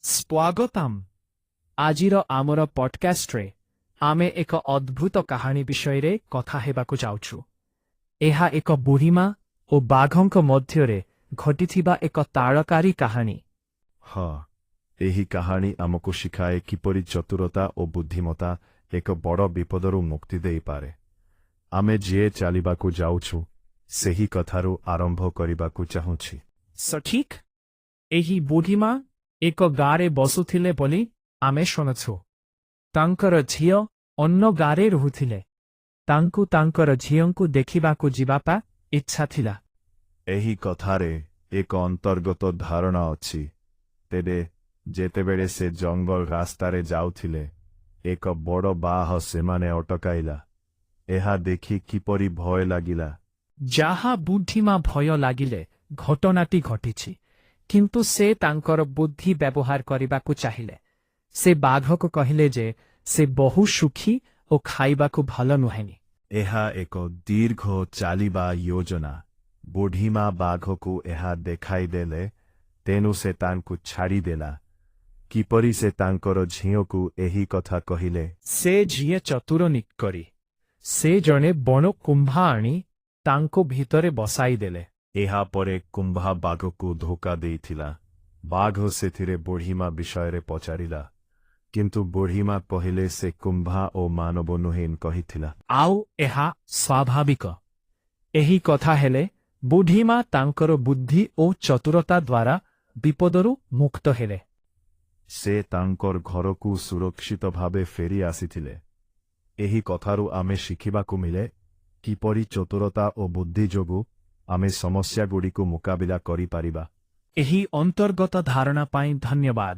ସ୍ୱାଗତମ୍। ଆଜିର ଆମର ପଡକାଷ୍ଟରେ ଆମେ ଏକ ଅଦ୍ଭୁତ କାହାଣୀ ବିଷୟରେ କଥା ହେବାକୁ ଯାଉଛୁ। ଏହା ଏକ ବୁଢ଼ୀମା ଓ ବାଘଙ୍କ ମଧ୍ୟରେ ଘଟିଥିବା ଏକ ତାଳକାରୀ କାହାଣୀ। ହଁ, ଏହି କାହାଣୀ ଆମକୁ ଶିଖାଏ କିପରି ଚତୁରତା ଓ ବୁଦ୍ଧିମତା ଏକ ବଡ଼ ବିପଦରୁ ମୁକ୍ତି ଦେଇପାରେ। ଆମେ ଯିଏ ଚାଲିବାକୁ ଯାଉଛୁ, ସେହି କଥାରୁ ଆରମ୍ଭ କରିବାକୁ ଚାହୁଁଛି। ସଠିକ୍। ଏହି ବୁଢ଼ୀମା ଏକ ଗାଁରେ ବସୁଥିଲେ ବୋଲି ଆମେ ଶୁଣୁଛୁ। ତାଙ୍କର ଝିଅ ଅନ୍ୟ ଗାଁରେ ରହୁଥିଲେ। ତାଙ୍କୁ ତାଙ୍କର ଝିଅଙ୍କୁ ଦେଖିବାକୁ ଯିବା ପାଇଁ ଇଚ୍ଛା ଥିଲା। ଏହି କଥାରେ ଏକ ଅନ୍ତର୍ଗତ ଧାରଣା ଅଛି। ତେବେ ଯେତେବେଳେ ସେ ଜଙ୍ଗଲ ରାସ୍ତାରେ ଯାଉଥିଲେ, ଏକ ବଡ଼ ବାଘ ସେମାନେ ଅଟକାଇଲା। ଏହା ଦେଖି କିପରି ଭୟ ଲାଗିଲା! ଯାହା ବୁଢ଼ୀମା ଭୟ ଲାଗିଲେ ଘଟଣାଟି ଘଟିଛି, କିନ୍ତୁ ସେ ତାଙ୍କର ବୁଦ୍ଧି ବ୍ୟବହାର କରିବାକୁ ଚାହିଁଲେ। ସେ ବାଘକୁ କହିଲେ ଯେ ସେ ବହୁ ସୁଖୀ ଓ ଖାଇବାକୁ ଭଲ ନୁହେଁନି। ଏହା ଏକ ଦୀର୍ଘ ଚାଲିବା ଯୋଜନା। ବୁଢ଼ୀମା ବାଘକୁ ଏହା ଦେଖାଇଦେଲେ, ତେଣୁ ସେ ତାଙ୍କୁ ଛାଡ଼ିଦେଲା। କିପରି ସେ ତାଙ୍କର ଝିଅକୁ ଏହି କଥା କହିଲେ? ସେ ଝିଅ ଚତୁର ନିକରି ସେ ଜଣେ ବଣ କୁମ୍ଭା ଆଣି ତାଙ୍କୁ ଭିତରେ ବସାଇଦେଲେ। ଏହାପରେ କୁମ୍ଭା ବାଘକୁ ଧୋକା ଦେଇଥିଲା। ବାଘ ସେଥିରେ ବୁଢ଼ୀମା ବିଷୟରେ ପଚାରିଲା, କିନ୍ତୁ ବୁଢ଼ୀମା କହିଲେ ସେ କୁମ୍ଭା ଓ ମାନବ ନୁହେଁ କହିଥିଲା। ଆଉ ଏହା ସ୍ୱାଭାବିକ। ଏହି କଥା ହେଲେ ବୁଢ଼ୀମା ତାଙ୍କର ବୁଦ୍ଧି ଓ ଚତୁରତା ଦ୍ୱାରା ବିପଦରୁ ମୁକ୍ତ ହେଲେ। ସେ ତାଙ୍କର ଘରକୁ ସୁରକ୍ଷିତ ଭାବେ ଫେରି ଆସିଥିଲେ। ଏହି କଥାରୁ ଆମେ ଶିଖିବାକୁ ମିଳେ କିପରି ଚତୁରତା ଓ ବୁଦ୍ଧି ଯୋଗୁଁ ଆମେ ସମସ୍ୟାଗୁଡ଼ିକୁ ମୁକାବିଲା କରିପାରିବା। ଏହି ଅନ୍ତର୍ଗତ ଧାରଣା ପାଇଁ ଧନ୍ୟବାଦ।